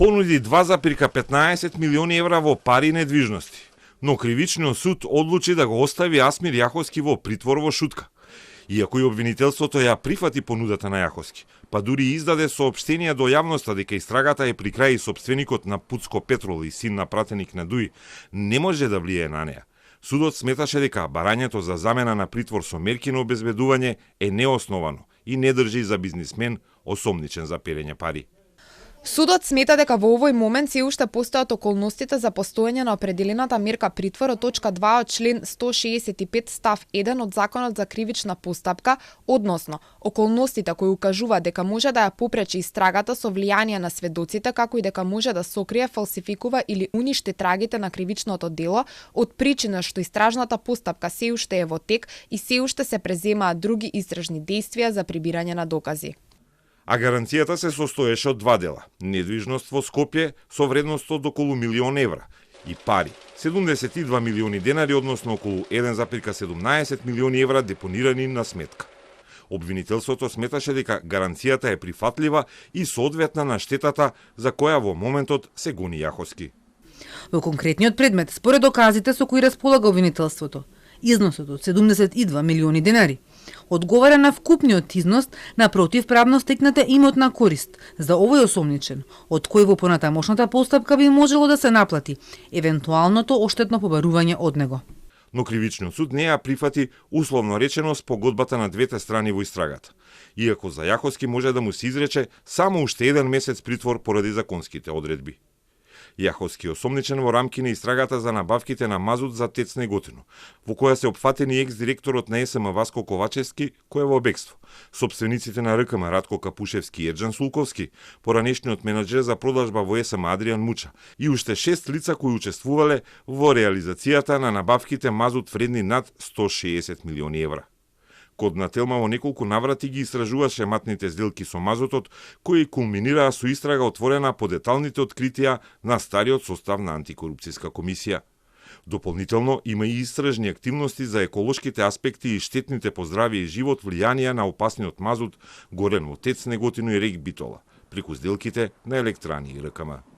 понуди 2,15 милиони евра во пари и недвижности, но кривичниот суд одлучи да го остави Асмир Јаховски во притвор во шутка. Иако и обвинителството ја прифати понудата на Јаховски, па дури издаде соопштение до јавноста дека истрагата е при крај и сопственикот на Пуцко Петрол и син на пратеник на ДУИ не може да влие на неа. Судот сметаше дека барањето за замена на притвор со мерки на обезбедување е неосновано и не држи за бизнисмен осомничен за перење пари. Судот смета дека во овој момент се уште постојат околностите за постоење на определената мерка притвор од точка 2 од член 165 став 1 од Законот за кривична постапка, односно околностите кои укажуваат дека може да ја попречи истрагата со влијание на сведоците, како и дека може да сокрие, фалсификува или уништи трагите на кривичното дело, од причина што истражната постапка се уште е во тек и се уште се преземаат други истражни действија за прибирање на докази. А гаранцијата се состоеше од два дела: недвижност во Скопје со вредност од околу милион евра и пари, 72 милиони денари, односно околу 1,17 милиони евра депонирани на сметка. Обвинителството сметаше дека гаранцијата е прифатлива и соодветна на штетата за која во моментот се гони Јаховски. Во конкретниот предмет, според доказите со кои располага обвинителството, износот од 72 милиони денари одговара на вкупниот износ на противправно стекната имотна корист за овој осомничен, од кој во понатамошната постапка би можело да се наплати евентуалното оштетно побарување од него. Но кривичниот суд не ја прифати, условно речено, спогодбата на двете страни во истрагата, иако за Јаховски може да му се изрече само уште 1 месец притвор поради законските одредби. Јаховски осомничен во рамки на истрагата за набавките на мазут за ТЕЦ Неготино, во која се опфатени екс-директорот на СМ Васко Ковачевски, кој е во бегство, сопствениците на РКМ Радко Капушевски и Ерџан Сулковски, поранешниот менаџер за продажба во СМ Адријан Муча и уште 6 лица кои учествувале во реализацијата на набавките мазут вредни над 160 милиони евра. Кодна Телма во неколку наврати ги истражуваше матните сделки со мазутот, кои кулминираа со истрага отворена по деталните откритија на стариот состав на антикорупцијска комисија. Дополнително има и истражни активности за еколошките аспекти и штетните по здравје и живот влијанија на опасниот мазут горен во ТЕЦ Неготино и РЕК Битола, преку сделките на Електрани и РКМ.